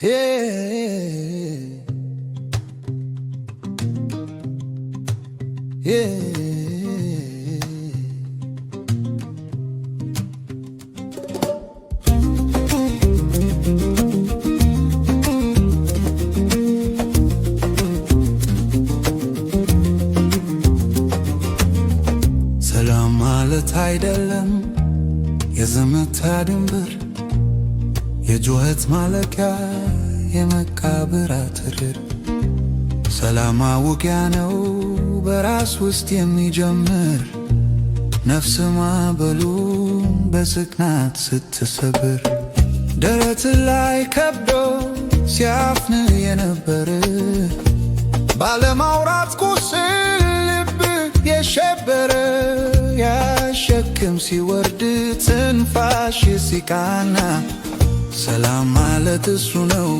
Yeah. Yeah. ሰላም ማለት አይደለም የዝምታ ድንበር፣ የጩኸት ማለቂያ፣ የመቃብር አጥር። ሰላም ውጊያ ነው በራስ ውስጥ የሚጀምር፣ ነፍስ ማዕበሉን በጽናት ስትሰብር። ደረት ላይ ከብዶ ሲያፍን የነበር፣ ባለማውራት ቁስል ልብ የሸበረ፣ ያ ሸክም ሲወርድ ትንፋሽ ሲቃና፣ ሰላም ማለት እሱ ነው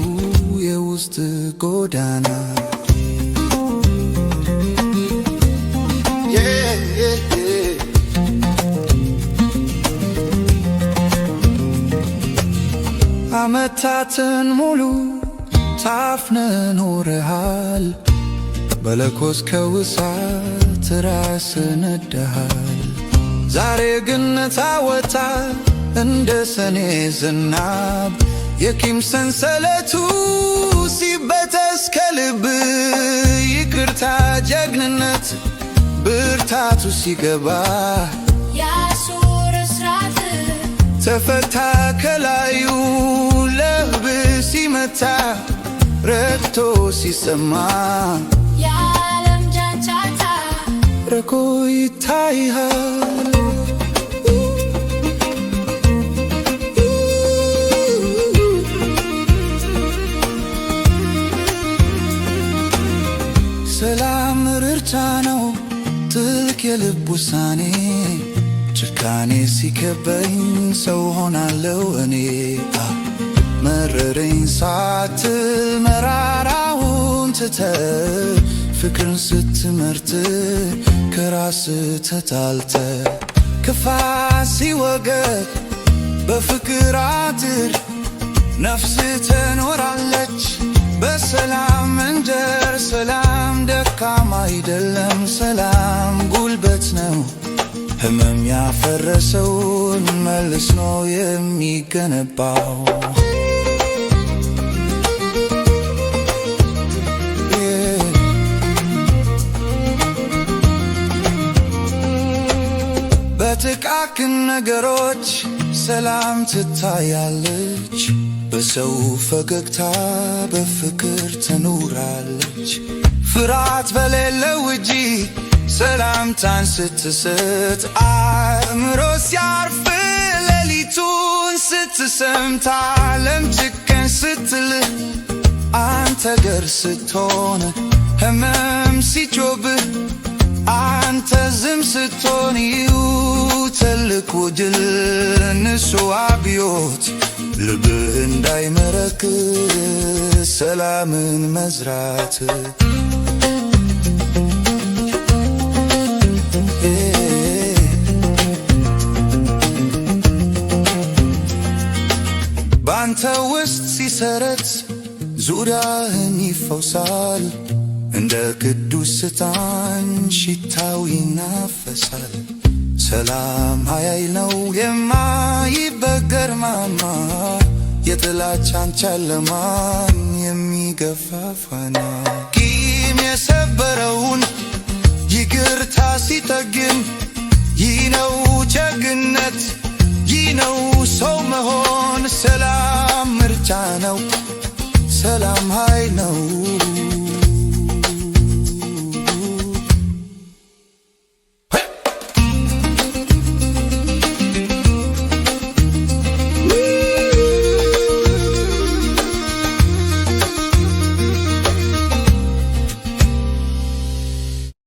የውስጥ ጎዳና። Yeah. ዓመታትን ሙሉ ታፍነ ኖረሃል፣ በለኮስከው እሳት ራስህ ነደሃል። ዛሬ ግን ታወጣ እንደ ሰኔ ዝናብ፣ የቂም ሰንሰለቱ ሲበጠስ ከልብ፣ ይቅርታ ጀግንነት ብርታቱ ሲገባ፣ የአሦር እስራት ተፈታ ከላዩ፣ ልብ ሲመታ ረክቶ ሲሰማ፣ የዓለም ጫጫታ ረኮ ይታይሃል። ሰላም ርርቻ ነው ጥልቅ የልብ ውሳኔ፣ ጭካኔ ሲከበኝ ሰው ሆናለው እኔ። መረረኝ ሳትል መራራውን ትተህ፣ ፍቅርን ስትመርጥ ከራስ ተጣልተ፣ ክፋት ሲወገድ በፍቅር አጥር፣ ነፍስ ትኖራለች በሰላም መንደር። ሰላም ደካማ አይደለም፣ ሰላም ጉልበት ነው። ህመም ያፈረሰውን መልሶ ነው የሚገነባው። በጥቃቅን ነገሮች ሰላም ትታያለች፣ በሰው ፈገግታ በፍቅር ትኖራለች። ፍርሃት በሌለው እጅ ሰላምታን ስትሰጥ፣ አእምሮ ሲያርፍ ሌሊቱን ስትሰምት፣ ዓለም ጭከን ስትልህ አንተ ገር ስትሆን፣ ህመም ሲጮብህ አንተ ዝም ስትሆን፣ ይሁ ትልቁ ድል ንጹሕ አብዮት፣ ልብህ እንዳይመረክዝ ሰላምን መዝራት። ባንተ ውስጥ ሲሰረት ዙሪያህን ይፈውሳል፣ እንደ ቅዱስ ዕጣን ሽታው ይናፈሳል። ሰላም ኃያል ነው የማይበገር ማማ፣ የጥላቻን ጨለማን የሚገፋፋና፣ ቂም የሰበረውን ይቅርታ ሲጠግን፣